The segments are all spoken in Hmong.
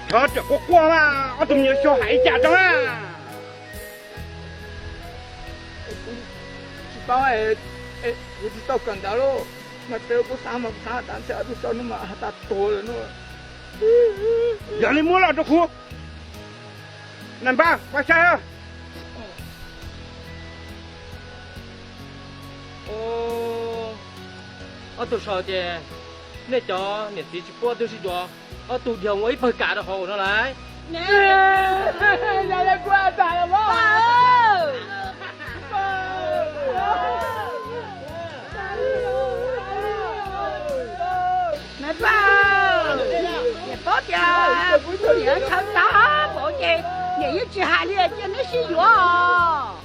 Txhob rawm quaj quaj mas, ob tug me nyuam xyov hais li cas rau na. Tsis paub, kuv tsis tau kawm ntawv lauj. Mas peb kuj xav mas kuv xav tas ntshe ob tug xyov no mas has tas tuag lawm no. Yog li muab los rau kuv. Nais npab, pab saib. Ob tug sau ces nej cov niam txiv tsis pub ob tug sib yuav, ob tug dhia ua ib pawg kam rau hauv no lauj. Nais npab, niam paub tias kuv tus niam txhawj tag npaum ces niam yeej tsis hais li cia neb sib yuav os.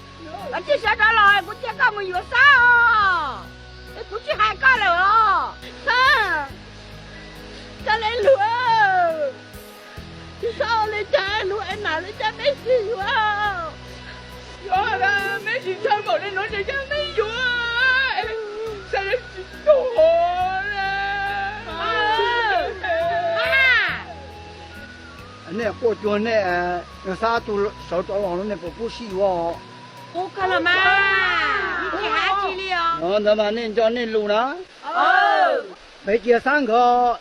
Koj tsis sawv rov los kuv cia koj mus yuav Xab os, es kuv tsis hais koj lawm os. Xab, koj le lug, tsis txhob ua li cas, lug es mam li coj neb sib yuav. Yuav, neb tsis txhawj npaum li no ces coj neb yuav, Xab tsis tuag li. Nej quaj cuag nej, Xab tus sawv rov los no nej puas pub sib yuav? Pub kawg los mas, tsis hais tsis li os. Ntawd mas nej nco nej lus na. Peb cia Xab nkawd